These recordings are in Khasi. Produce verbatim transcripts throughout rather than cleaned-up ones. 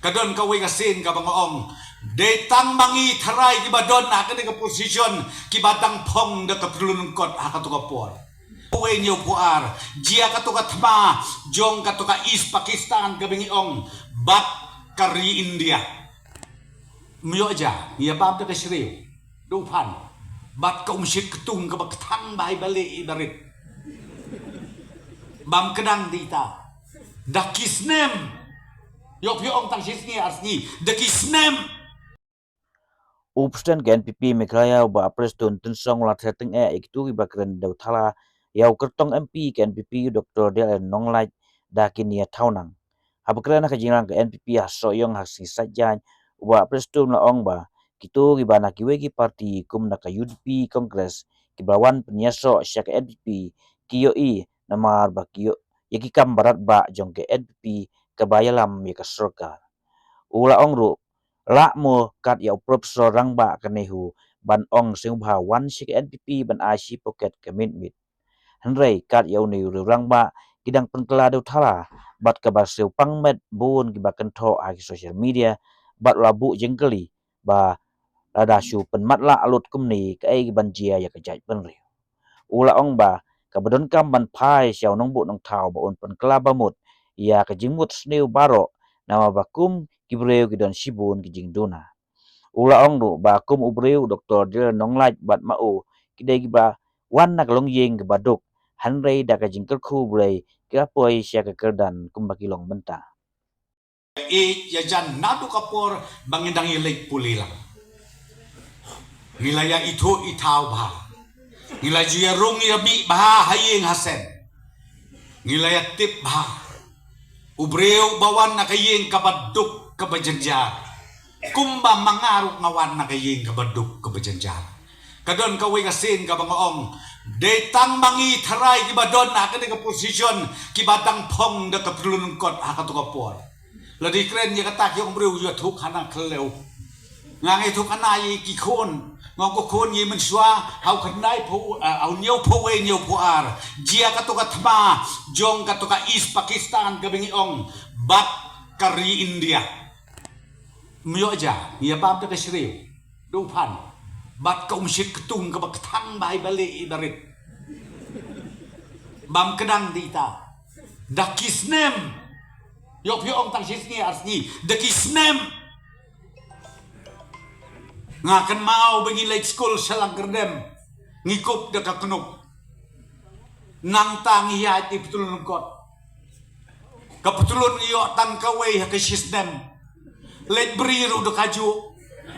Ka don kawei ka sien kaba nga ong, dei tang ma ngi tharai kiba don ha kane ka position kiba dang phong da ka pyrlun kot ha kato ka por. Phew wei hynñiew phew ar, jia kato ka thma jong kato ka East Pakistan kaba ngi ong bad ka ri India. Ym ïoh ja, ngi ïa bam da ka shriew, da u phan bad ka umshit ktung kaba kthang bha iba lieh iba rit. Bam kdang dei ta da ki snem. Ïoh phi ong tang shi sngi ar sngi, da ki snem. U President ka N P P Meghalaya, u Bah Prestone Tynsong, u la theh tyngeh ïa kito kiba kren da u thala ïa u kyrtong M P ka N P P, u Doktor D L N Nonglait, da ki nia thaw nang. Haba kren ha ka jingrang ka N P P ha Sohiong ha ka sngi Saitjaiñ, u Bah Prestone u la ong ba kito kiba na kiwei ki party kum na ka U D P, Congress, kiba wan pynïasoh sha ka N P P, ki ïohi namar ba ki ïoh ïa ki kam ba radbah jong ka N P P kaba ïalam ïa ka sorkar. U la ong ruh, lah mo kat ïa u Professor Rangbah ka NEHU ban ong sngewbha wan sha ka N P P ban ai shi poket ka miet miet. Hynrei kat ïa une u rangbah ki dang pynkylla da u thala bad kaba sngewpang met bun kiba kynthoh ha ki social media bad u la buh jingkylli ba lada shu pynmatlah lut kumne kaei kaban jia ïa ka jaitbynriew. U la ong ba kaba donkam ban phai sha u nongbuh nongthaw ba un pynkylla ba mut ïa ka jingmut sniew baroh namar ba kum ki briew ki don shibun ki jingduna. U la ong ruh ba kum u briew u Doktor D L Nonglait bad ma u ki dei kiba wan na ka longïing kaba duk, hynrei da ka jingkyrkhu U Blei ki la poi sha ka kyrdan kumba ki long mynta. Ïeit ïa jan naduh ka por ba ngi dang ïaleit pule lang. Ngi la ïa ithuh ithaw bha. Ngi la ju ïa rung ïa mih bha ha ïing ha sem. Ngi la ïa tip bha. U briew ba wan na ka ïing kaba duk kaba jynjar, kumba ma nga ruh nga wan na ka ïing kaba duk kaba jynjar. Ka don kawei ka sien kaba nga ong, dei tang ma ngi tharai kiba don ha kane ka position kiba dang phong da ka pyrlun kot ha kato ka por. Lada kren ïa kata ki ong briew ïathuh khana khlem. Nga ngi thuh khana ïa ki khun. Nga ong ko khun ngi mynshuwa ha u khyndai phew, eh, ha u hynñiew phew wei hynñiew phew ar, jia kato ka thma jong kato ka East Pakistan kaba ngi ong bad ka ri India. Ym ïoh ja, ngi ïa bam da ka shriew, da u phan bad ka umshit ktung kaba kthang bha iba lieh iba rit. Bam kdang dei ta da ki snem. Ïoh phi ong tang shi sngi ar sngi, da ki snem. Nga kynmaw ba ngi leit skul sha Langkyrdem, ngi kup da ka knup. Nangta ngi ïaid ïa i patlun lyngkot. Ka patlun ngi ïoh tang kawei ha ka shi snem. Leit bri ruh da kajuh.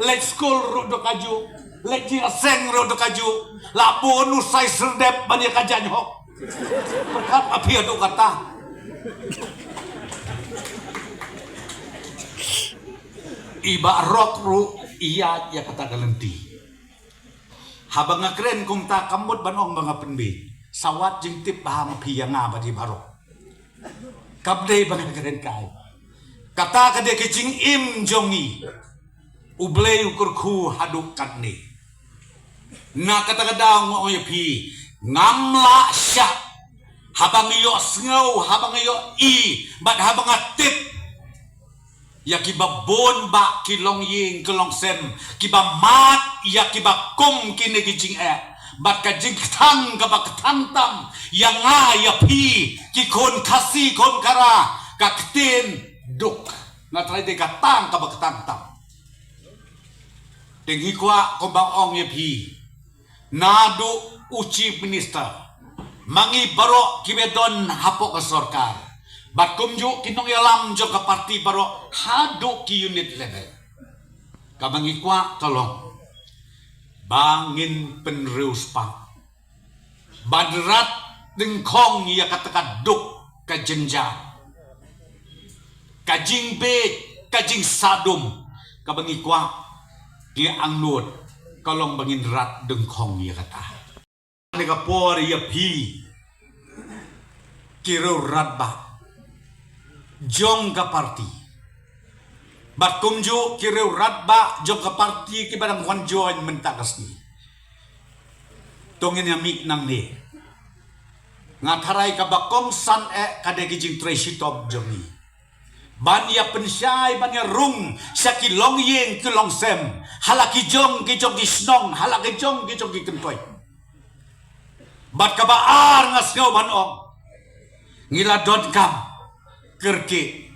Leit skul ruh da kajuh. Leit jingïaseng ruh da kajuh. La bun u Sai Serdep ban ïa ka jaiñ hok. Pyrkhat ma phi haduh katta. I Bah Rok ruh i ïaid ïa kata ka lynti. Haba nga kren kumta kam mut ban ong ba nga pynbeit. Sa wad jingtip bha ma phi ïa nga bad i Bah Rok. Kam dei ba nga kren kai. Kata ka dei ka jingim jong ngi. U Blei u kyrkhu haduh katne. Na kata ka daw nga ong ïa phi, ngam lah shah. Haba nga ïohsngew, haba nga ïohi bad haba nga tip ïa kiba bun bah ki longïing ki longsem, kiba mad ïa kiba kum kine ki jingeh bad ka jingkthang kaba kthang tam ïa nga ïa phi ki khun Khasi khun Khara, ka ktien duk. Nga tharai te ka tang kaba kthang tam. Te ngi kwah kumba ong ïa phi, naduh u Chief Minister, ma ngi baroh kiba don hapoh ka sorkar, bad kumjuh ki nongïalam jong ka party baroh haduh ki unit level. Kaba ngi kwah ka long ba ngin pynriewspah ban rat dyngkhong ïa kata ka duk ka jynjar, ka jingbieit, ka jingsah dum. Kaba ngi kwah, ngi angnud, ka long ba ngin rat dyngkhong ïa kata. Kane ka por ïa phi ki riew radbah jong ka party bad kumjuh ki riew radbah jong ka party kiba dang wan join mynta ka sngi. To ngin ïa mih nangne. Nga tharai kaba kongsan eh ka dei ki jingtrei shitom jong ngi ban ïa pynshai, ban ïa rung sha ki longïing ki longsem ha la ki jong ki jong ki shnong, ha la ki jong ki jong ki kynthoi. Bad kaba ar nga sngew ban ong, ngi la donkam kyrkieh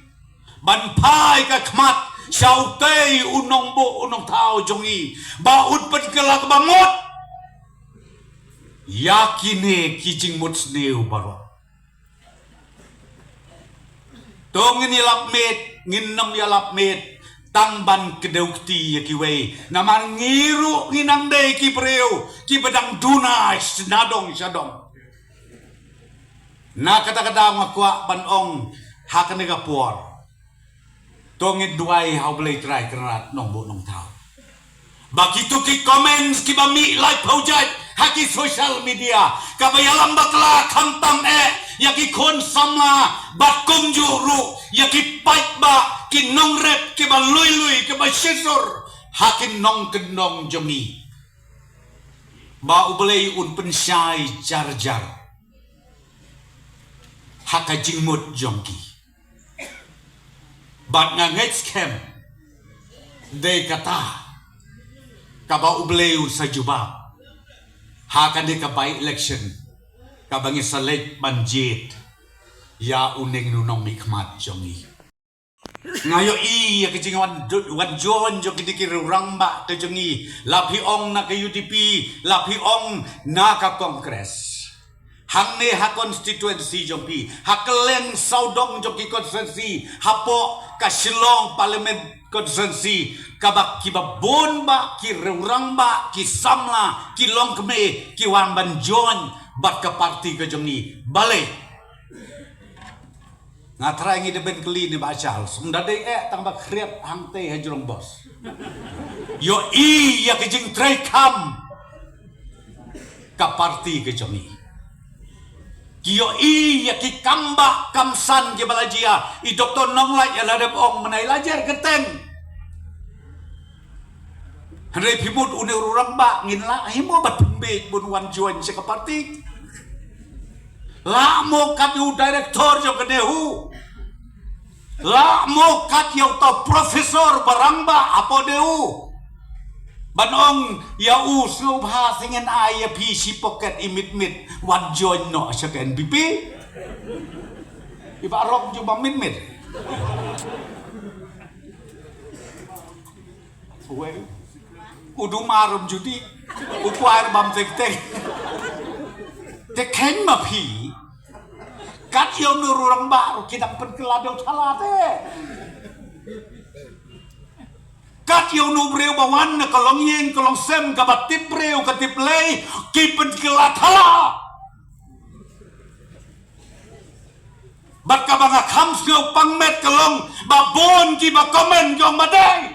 ban phai ka khmat sha utei u nongbuh u nongthaw jong ngi ba un pynkylla kaba mut ïa kine ki jingmut sniew baroh. To ngin ïalap miet, ngin nym ïalap miet tang ban kdew kti ïa kiwei. Namar ngi ruh ngi nang dei ki briew kiba dang duna sha dong sha dong. Na kata ka daw nga kwah ban ong ha kane ka por, to ngin duwai ha U Blei Trai Kynrad Nongbuh Nongthaw ba kito ki comments kiba mih laiphew jait ha ki social media kaba ïalam bakla khamtam eh ïa ki khun samla bad kumjuh ruh ïa ki paidbah, ki nongrep kiba lui lui, kiba shisur ha ki nongkyndong jong ngi, ba U Blei un pynshai jar jar ha ka jingmut jong ki. Bad nga ngeit skhem dei kata kaba U Blei un sa jubab ha kane ka by election kaba ngi sa leit ban jied ïa une u nongmihkhmat jong ngi. Nga ïohi ïa ka jingwan, wan join jong kine ki rangbah ka jong ngi, la phi ong na ka U D P, la phi ong na ka Congress. Hangne ha constituency jong phi, ha kylleng sawdong jong ki constituency, hapoh ka Shillong Parliament constituency, kaba kiba bun bah ki rangbah, ki samla, ki longkmie ki wan ban join bad ka party ka jong ngi. Balei? Nga tharai ngi da ban kylli ne Bah Charles, ym da dei eh tang ba khriat hangtei ha jrong bos. Ïohi ïa ka jingtrei kam ka party ka jong ngi. Ki ïohi ïa ki kam bah kam san kiba la jia. I Doktor Nonglait ïa la dep ong mynne la jer kyrteng. Hynrei phi mut une u rangbah ngin lah hi mo ban pynbeit bun wan join sha ka party. Lah mo kat ïa u director jong ka NEHU. Lah mo kat ïa uta u professor ba rangbah hapoh NEHU. Ban ong ïa u, sngewbha sngewbha ai ïa phi shi pocket i mit mit wan join noh sha ka N P P. I Bah Rok ju ba mit mit. Uwei. U duma ruh ym ju dih. U kwai ruh bam tek tek. Te kheiñ ma phi. Kat ïa uno u rangbah ruh ki dang pynkylla dewthala te. Kat ïa uno u briew ba wan na ka longïing ka longsem kaba tip briew ka tip lei ki pynkylla thala. Bad kaba nga kham sngew pang met ka long ba bun kiba comment ki ong ba dei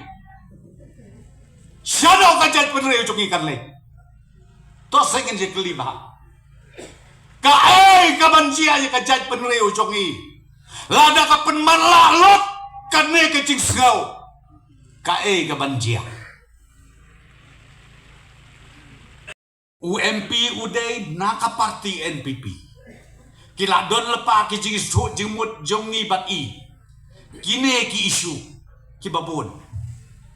shadoh ka jaitbynriew jong ngi kan leit. To sa ngin ïa kylli bha, kaei kaban jia ïa ka jaitbynriew jong ngi? Lada ka pynmatlah lut kane ka jingsngew, kaei kaban jia? U M P u dei na ka party N P P. Ki la don lypa ki jingsuh jingmut jong ngi bad i. Kine ki issue kiba bun.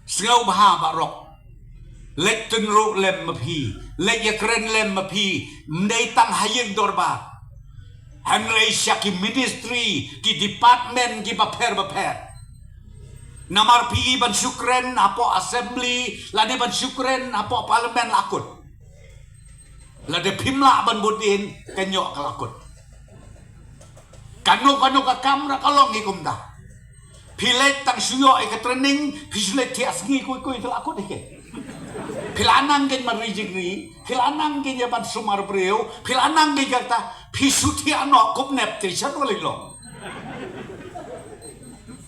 Sngewbha Bah Rok, leit tynruh lem ma phi, leit ïakren lem ma phi. Ym dei tang ha ïing dorbar, hynrei sha ki ministry, ki department kiba pher bapher. Namar phi i ban shu kren hapoh assembly lane ban shu kren hapoh parliament la kut. Lada phim lah ban bud dien, kan ïoh ka la kut. Kano kano ka kam ruh ka long hi kumta. Phi leit tang shu ïoh ïa ka training, phi shu leit thiah sngi kui kui te la kut hi ke. Phi la nang kein ban ri jingri, phi la nang kein ïa ban sumar briew, phi la nang kein kata, phi shu thiah noh kup nep te sha no lei long.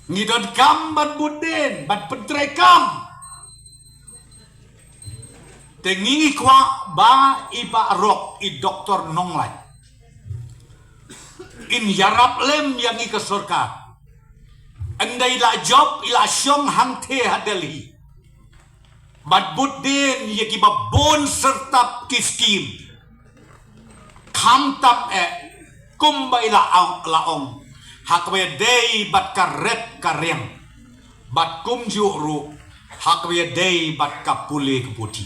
Ngi donkam ban bud dien, ban pyntrei kam. Te ngi ngi kwah ba i Bah Rok, i Doktor Nonglait, in ïarap lem ïa ngi ka sorkar. Ynda i la jop i la shong hangtei ha Delhi. Bad bud dien ïa kiba bun syrtap ki skim. Khamtam eh kumba i la ong, la ong, ha kaba ïadei bad ka rep ka riang, bad kumjuh ruh ha kaba ïadei bad ka pule ka puthi.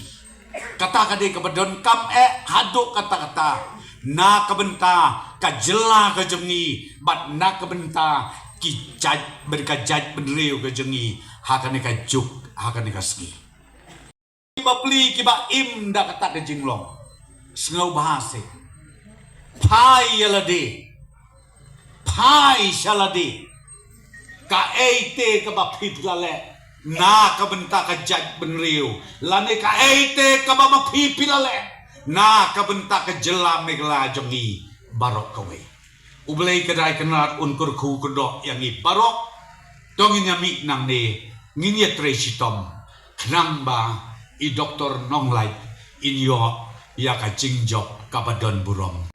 Kata ka dei kaba donkam eh haduh katta katta na ka bynta ka jylla ka jong ngi, bad na ka bynta ki jait, bad ka jaitbynriew ka jong ngi ha kane ka juk, ha kane ka sngi. Ki bapli kiba im da kata ka jinglong, sngewbha seh, phai ïa lade, phai sha lade. Kaei te kaba phi phi la leh na ka bynta ka jaitbynriew, lane kaei te kaba ma phi phi la leh na ka bynta ka jylla Meghalaya jong ngi baroh kawei. U Blei ka dei kynrad un kyrkhu kyrdoh ïa ngi baroh. To ngin ïa mih nangne, ngin ïa trei shitom, khnang ba i Doktor Nonglait in ïoh ïa ka jingjop kaba don burom.